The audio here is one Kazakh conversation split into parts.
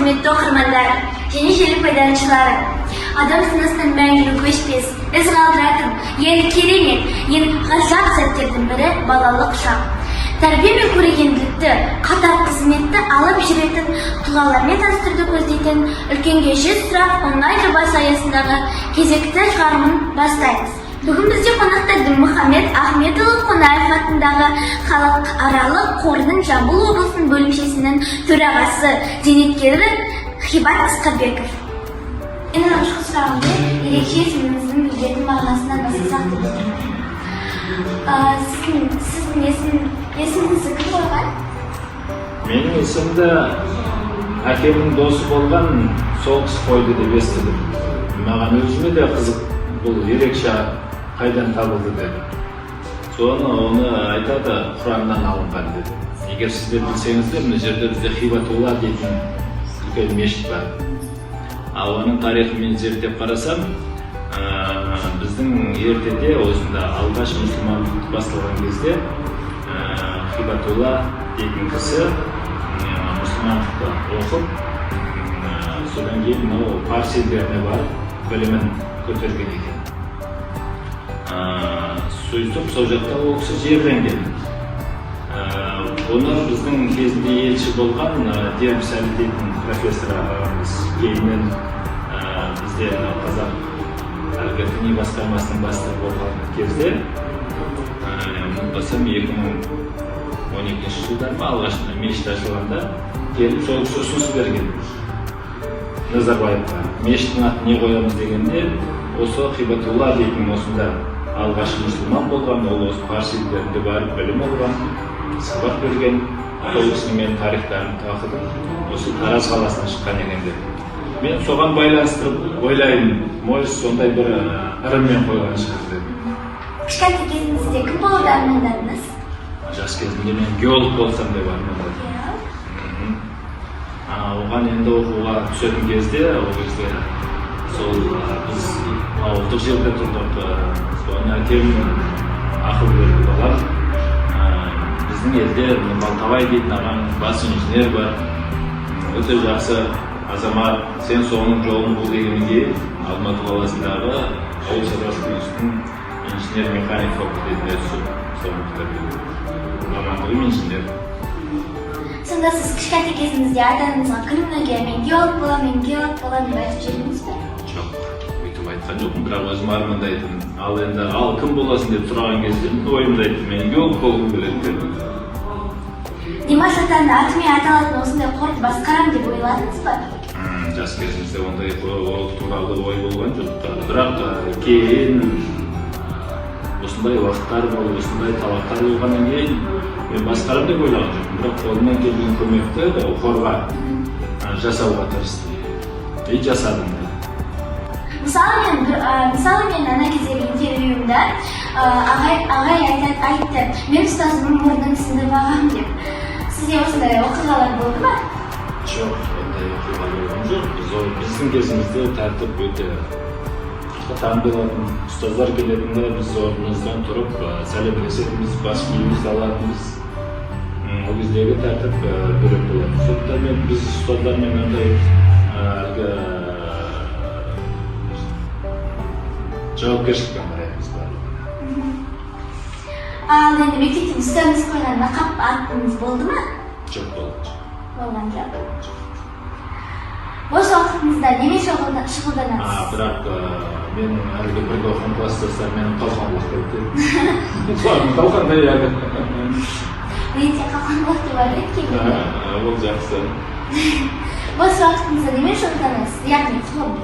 Құрметті оқырмандар және желі пайдаланушылары! Адам санасынан мәңгілік өшпес із қалдыратын ең керемет, ең ғажап сәттердің бірі – балалық шақ. Тәрбие мен көрегенділікті, қатар қызметті алып жүретін тұлғалармен таныстыруды көздейтін «Үлкенге 100 сұрақ» онлайн жобасы аясындағы кезекті шығарылымын бастаймыз. Бүгін бізде қонақта Дінмұхаммед Ахметұлы Қонаев атындағы халықаралық қорының Жамбыл облысының бөлімшесінің төрағасы, зейнеткері Хибат Асқарбеков. Менің алғашқы сұрағымды ерекше есіміңіздің білдіретін мағынасынан бастасақ деп отырмын. Сіздің есіміңізді кім қойған? Менің есімді әкемнің досы болған сол кісі қойды деп естідім. Маған өзіме де қызық, бұл ерекше ат қайдан табылды деді. Соны оны айтады, Құраннан алынған деді. Егер сіздер білсеңіздер, мына жерде бізде Хибатулла дейтін үлкен мешіт бар. Ал оның тарихын мен зерттеп қарасам, біздің ертеде осында алғаш мұсылмандық басталған кезде Хибатулла дейтін кісі мұсылмандықты оқып, содан кейін мынау парсы елдеріне барып білімін көтерген екен. Сөйтіп сол жақта ол кісі жерленген. Оны біздің кезінде елші болған Дербіс Әлі дейтін профессор ағамыз, кейіннен бізде мынау қазақ әлгі діни басқармасының бастығы болған кезде, ұмытпасам, 2012 жылдар ма, алғашында мешіт ашылғанда келіп сол кісі ұсыныс берген Назарбаевқа. Мешіттің атын не қоямыз дегенде, осы Хибатулла дейтін осында алғаш мұсылман болған, ол осы парсы елдерінде барып білім алған, сабақ берген, сол кісінің мен тарихтарын оқыдым, осы Тараз қаласынан шыққан екен деп. Мен соған байланыстырып ойлаймын, может, сондай бір ырыммен қойған шығар деп. Кішкентай кезіңізде кім болуды армандадыңыз? Жас кезімде мен геолог болсам деп армандадым. Оған енді оқуға түсетін кезде, ол кезде сол біз ауылдық жерде тұрдық, соны әкем ақыл берді: «Балам, біздің елде мына Балтабай дейтін ағаң бас инженер бар, өте жақсы азамат, сен соның жолын қу», – дегеннен кейін Алматы қаласындағы ауыл шаруашылық институтының инженер механик факультетіне түсіп, соны бітірдім. Мамандығым инженер. Сонда сіз кішкентай кезіңізде ата анаңызға күніге «Мен геолог боламын, мен геолог боламын» деп айтып жүрдіңіз бе? Жоқ, өйтіп айтқан жоқпын, бірақ өзім армандайтынмын. Ал енді ал кім боласың деп сұраған кезде, ойымды айттым: «Мен геолог болғым келеді», – дедім. Димаш атаның атымен аталатын осындай қорды басқарамын деп ойладыңыз ба? Жас кезімізде ондай ол туралы ой болған жоқ, бірақ кейін осындай уақыттар болып, осындай талаптар болғаннан кейін мен басқарамын деп ойлаған жоқпын, бірақ қолымнан келген көмекті қорға жасауға тырыстым и жасадым да. Мысалы, мен ана кездегі интервьюмда ағай айтты, мен ұстазымның мұрнын сындырып алғанмын деп. Сізде осындай оқиғалар болды ма? Жоқ, ондай оқиға болған жоқ. Біздің кезімізде тәртіп өте қатаң болатын. Ұстаздар келетінде біз орнымыздан тұрып сәлемдесетінбіз, бас киімімізді алатынбыз. Ол кездегі тәртіп бөлек болатын. Сондықтан біз ұстаздармен андай әлгі жауапкершілікпен қарайтынбыз барлығына. Ал енді мектептен ұстазыңыз қойған лақап атыңыз болды ма? Жоқ, болған жоқ. Болған жоқ. Бос уақытыңызда немен шұғылданасыз? Бірақ менің әлгі бірге оқыған класстастарым мені қалқан құлақ деп айтады. Құлағым қалқандай әлі. Мен де қалқан құлақ деп ойлайды кейде. Ол жақсы. Бос уақытыңызда немен шұғылданасыз, яғни хобби?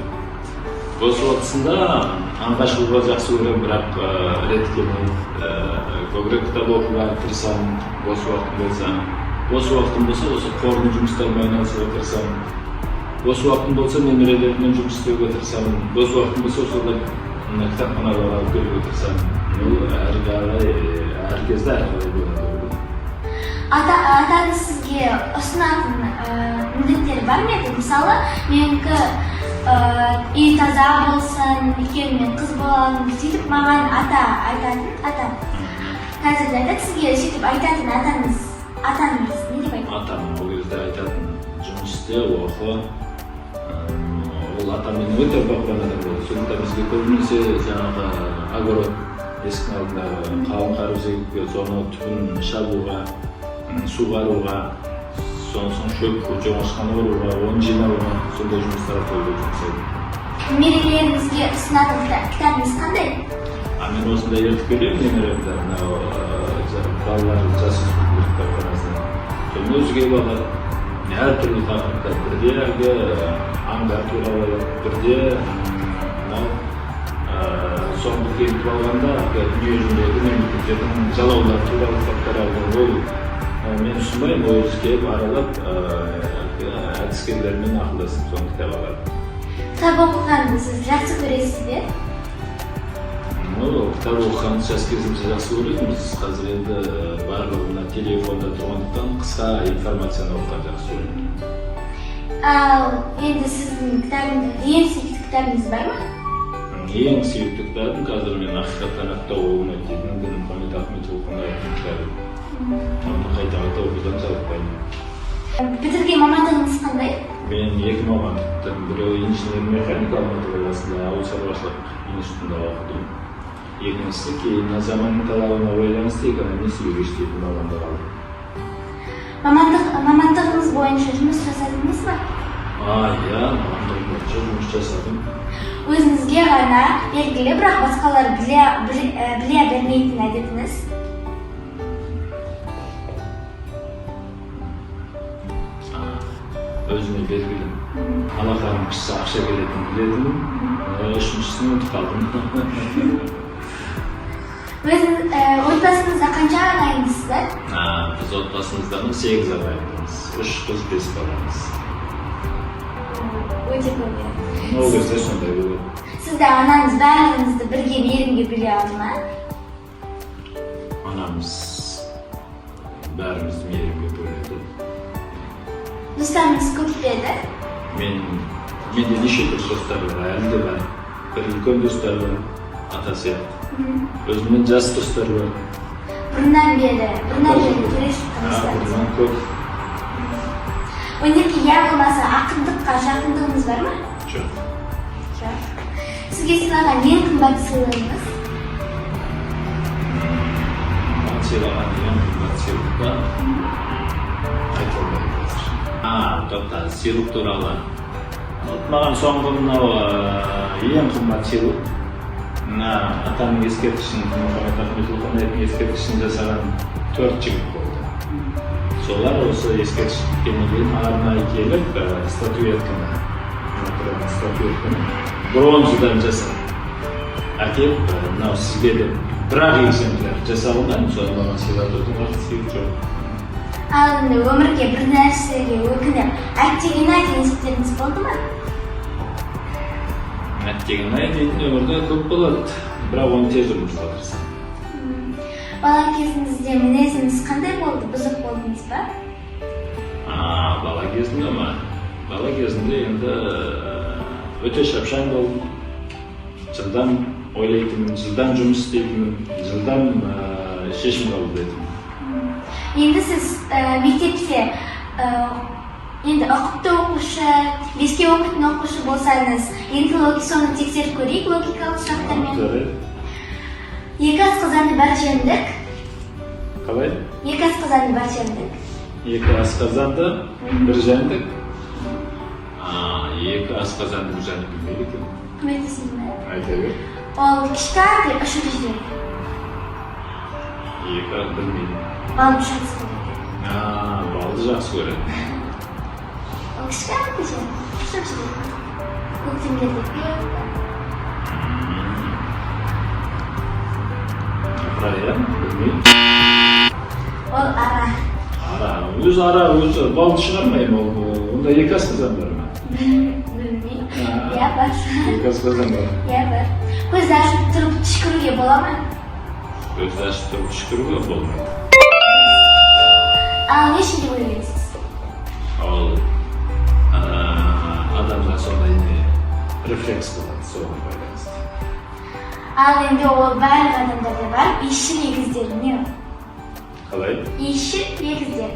Бос уақытысында аңға шығуға жақсы көремін, бірақ реті келмейді. Көбірек кітап оқуға тырысамын бос уақытым болса. Бос уақытым болса, осы қордың жұмыстарымен айналысуға тырысамын. Бос уақытым болса, немерелеріммен жұмыс істеуге тырысамын. Бос уақытым болса, солар мына кітапханаларға алып келуге тырысамын. Ол әрі қарай, әр кезде әрқалай болады. Атаңыз сізге ұсынатын міндеттері бар ма еді? Мысалы, менікі үй таза болсын, өйткені мен қыз боламын, сөйтіп маған ата айтатын, атам қазір де айтады. Сізге сөйтіп айтатын атаңыз не деп айтады? Атам ол кезде айтатын: «Жұмыс істе». Істе, оқы. Ол атам менен өте бағбан адам болды, сондықтан бізге көбінесе жаңағы огород, есіктің алдындағы қалың қарбыз егіп, соны түбін шабуға, суғаруға, сосын шөп, жоңышқаны оруға, оны жинауға, сондай жұмыстарға көп жұмсайды. Немерелеріңізге ұсынатын кітабыңыз қандай? А мен осында ертіп келемін немеремді, мынау балалар, жасөспірімдер кітапханасына. Соны өзі келіп алады әртүрлі тақырыпта: бірде әлгі аңдар туралы, бірде мынау соңғы келіп алғанда әлгі дүние жүзіндегі мемлекеттердің жалаулары туралы кітаптар алды. Ол мен ұсынбаймын, ол өзі келіп аралап, әлгі әдіскерлермен ақылдасып, соны кітап алады. Кітап оқығанды сіз жақсы көресіз бе? Ну, кітап оқығанды жас кезімізде жақсы көретінбіз. Қазір енді барлығы мына телефонда тұрғандықтан, қысқа информацияны оқыған жақсы көремін. Ал енді сіздің кітабыңыз, ең сүйікті кітабыңыз бар ма? Ең сүйікті кітабым қазір мен «Ақиқаттан аттауға болмайды» дейтін Дінмұхамед Ахметұлы Қонаевтың кітабы. Оны қайта қайта оқудан жалықпаймын. Бітірген мамандығыңыз қандай? Мен екі мамандық бітірдім. Біреуі инженер механик, Алматы қаласында ауыл шаруашылық институтында оқыдым. Екіншісі кейін мына заманның талабына байланысты экономист юрист дейтін мамандық алдым. Мамандығыңыз бойынша жұмыс жасадыңыз ба? А, иә, мамандығым бойынша жұмыс жасадым. Өзіңізге ғана белгілі, бірақ басқалар біле бермейтін әдетіңіз? А, өзіме белгілі, алақаным пішсе, ақша келетінін білетінмін. Үшіншісін ұмытып қалдым. Өзіңіз, отбасыңызда қанша ағайындысыздар? А, біз отбасымыздан сегіз ағайындымыз, үш қыз, бес баламыз. Өте көп, иә. Ол кезде сондай болады. Сізді анаңыз барлығыңызды бірге мейірімге бөлей алды ма? Анамыз бәрімізді мейірімге бөледі. Достарыңыз көп пе еді? Менде неше түрлі достар бар, әлі де бар. Бір үлкен достар бар, ата сияқты, өзімнен жас достар бар. Бұрыннан бері келе жатқан достарыңыз? Бұрыннан көп. Өнерге я болмаса ақындыққа жақындығыңыз бар ма? Жоқ. Жоқ. Сізге сыйлаған ең қымбат сыйлығыңыз? Маған сыйлаған ең қымбат сыйлық па, айта алмаймын қазір. А, тоқта, сыйлық туралы. Вот маған соңғы мынау ең қымбат сыйлық мына атамның ескерткішін, Мұхаммед Ахметұлы Қонаевтың ескерткішін жасаған төрт жігіт болды. Солар осы ескерткіш біткеннен кейін арнайы келіп, статуэтканы, мына тұрған статуэтканы бронзадан жасап әкеліп, мынау сізге деп, бір ақ экземпляр жасалынған, соны маған сыйлады. Одан артық сыйлық жоқ. Ал енді өмірге бір нәрсеге өкініп, әттеген ай деген сәттеріңіз болды ма? Әттеген ай дейтін өмірде көп болады, бірақ оны тез ұмытуға тырысамын. Бала кезіңізде мінезіңіз қандай болды? Бұзық болдыңыз ба? А, бала кезімде ма? Бала кезімде енді өте шапшаң болдым, жылдам ойлайтынмын, жылдам жұмыс істейтінмін, жылдам шешім қабылдайтынмын. Енді сіз мектепте енді ұқыпты оқушы, беске оқитын оқушы болсаңыз, енді соны тексеріп көрейік логикалық сұрақтармен. Жарайды. Екі асқазанды бар жәндік? Қалай? Екі асқазанды бар жәндік. Екі асқазанды бір жәндік. А, екі асқазанды бір жәндік, білмейді екенмін. Көмектесейін бе? Айта бер. Ол кішкентай, ұшып жүреді. Екі, білмеймін. Балды жақсы көреді. А, балды жақсы көреді. Ол кішкентай жәндік, ұшып жүреді, көктемдерде көп. Апырай, иә, білмеймін. Ол ара. Ара өзі, ара өзі балды шығармай ма? Ол онда екі асқазан бар ма? Білмеймін. А. Иә, бар. Екі асқазан бар. Иә, бар. Көзді ашып тұрып түшкіруге бола ма? Көзді ашып тұрып түшкіруге болмайды. Ал не үшін деп ойлайсыз? Ол адамда сондай не рефлекс болады, соған байланысты. Ал енді ол барлық адамдарда бар, иісшіл егіздер не ол? Қалай? Иісшіл егіздер.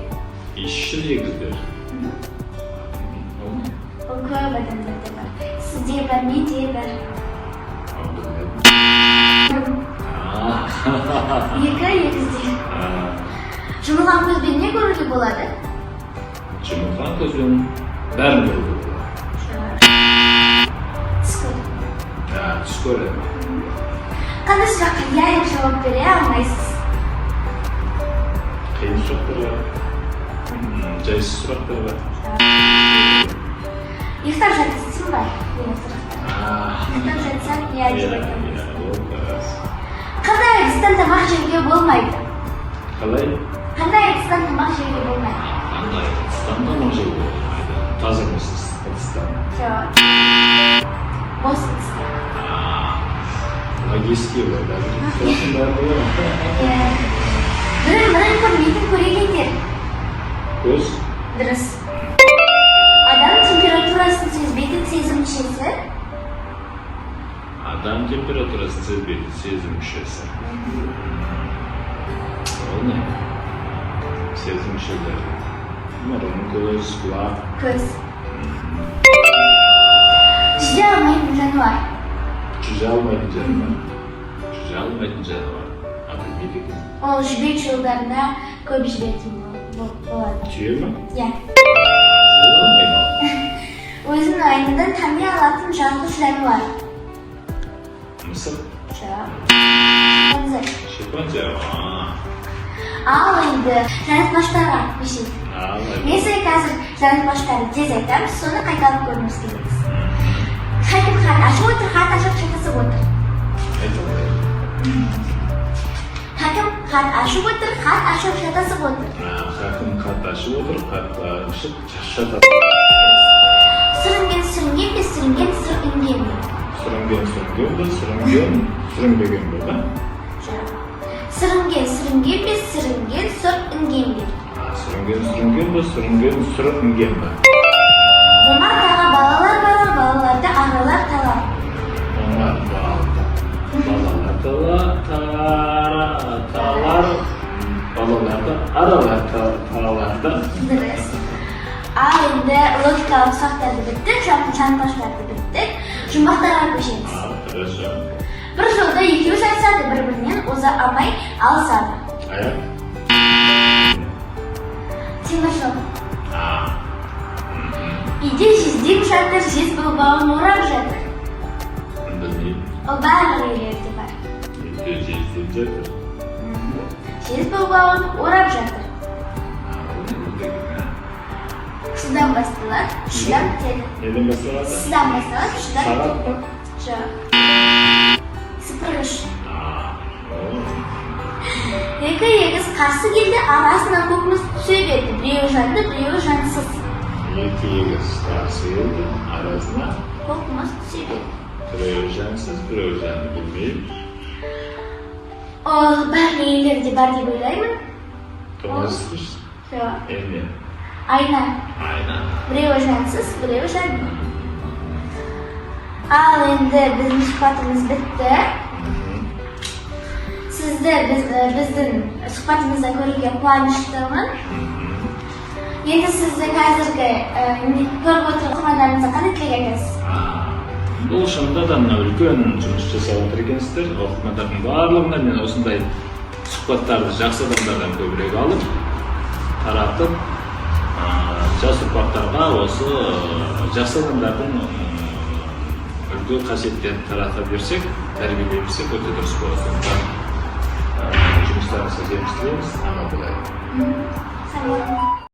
Иісшіл егіздер. Ол көп адамдарда бар. Сізде бар, менде бар. Ал, білмедім. А, Екі егіздер. А, Жұмылған көзбен не көруге болады? Жұмылған көзбен бәрін көруге болады. Түс көру. А, түс көреді. Қандай сұраққа иә деп жауап бере алмайсыз? Қиын сұрақтар бар. Жайсыз сұрақтар бар. Ұйықтап жатырсың ба деген сұрақтар. А, Ұйықтап жатсаң, иә деп иә, айта иә, алмайсың. ол рас. Қандай ыдыстан тамақ жеуге болмайды? Қалай? Қандай ыдыстан тамақ жеуге болмайды? Қандай ыдыстан тамақ жеуге болмайды? Таза емес ыдыстан. Жоқ. Бос ыдыстан. А, логический ғой, даже сосын бәрі болады. Иә. Бірін бірін көрмейтін көрегендер. Көз. Дұрыс. Адам температурасын сезбейтін сезім мүшесі? Адам температурасын сезбейтін сезім мүшесі. Ол не? Сезім мүшелері. Мұрын, көз, құлақ. Көз. Жүзе алмайтын жануар. Жүзе алмайтын жануар. Жүзе алмайтын жануар. А, білмейді екен. Ол Жібек жолдарында көп жүретін болады. Түйе ме? Иә. Жүзе алмайды ма? Өзін айнадан тани алатын жалғыз жануар. Мысық. Жоқ. Шимпанзе. Шимпанзе. А, Ал енді жаңылтпаштарға көшейік. Ал, Мен сізге қазір жаңылтпаштарды тез айтамын, соны қайталап көруіңіз керек. Хакім хат ашып отыр, хат ашып шатасып отыр. Айта алмаймын. Хакім хат ашып отыр, хат ашып шатасып отыр. А, хакім хат ашып отыр, хат ашып шатасып. Сүрінген сүрінген бе, сүрінген сүрінген бе? Сүрінген сүрінген бе, сүрінген сүрінбеген бе, да? Жоқ. Сүрінген сүрінген бе, сүрінген сүрінген бе? А, сүрінген сүрінген бе, сүрінген сүрінген бе? Омар таға балалар барар, балаларды аралар талар. Омар балда. Балалар тала, тара, талар, балаларды аралар таларды. Дұрыс. Ал енді логикалық сұрақтарды біттік, жаңылтпаштарды біттік. Жұмбақтарға көшеміз. А, хорошо. Бір жолда екеуі жарысады, бір бірінен оза алмай алысады. Аяқ. Темір жол. А, Үйде жездеп жатыр, жез білбауын орап жатыр. Білмеймін. Ол барлық үйлерде бар. Үйде жездеп жатыр. Жез білбауын орап жатыр. А, ол не болды екен, а? Сыздан басталады, шыдан бітеді. Неден басталады? Сыздан басталады, шыдан Сағат бітеді. па? Жоқ. Сыпырғыш. А, о. Екі егіз қарсы келді, арасынан көк мұз түсе берді. Біреуі жанды, біреуі жансыз. Екі егіз қарсы келді, арасына Көк мұз түсе берді. Біреуі жансыз, біреуі жанды, білмеймін. Ол барлық үйлерде бар деп ойлаймын. Тоңазытқыш. Жоқ. Енді Айна. Айна. Біреуі жансыз, біреуі жанды. Ал енді біздің сұхбатымыз бітті. Сізді біздің сұхбатымызда көруге қуаныштымын. Енді сізді қазіргі көріп отырған оқырмандарымызға қандай тілек айтасыз? А, бұл шынында да мына үлкен жұмыс жасап отыр екенсіздер. Оқырмандардың барлығына мен осындай сұхбаттарды жақсы адамдардан көбірек алып, таратып, жас ұрпақтарға осы жақсы адамдардың үлгі қасиеттерін тарата берсек, тәрбиелей берсек, өте дұрыс болады. Сондықтан жұмыстарыңызға жеміс тілейміз, аман болайық. Сау болыңыз.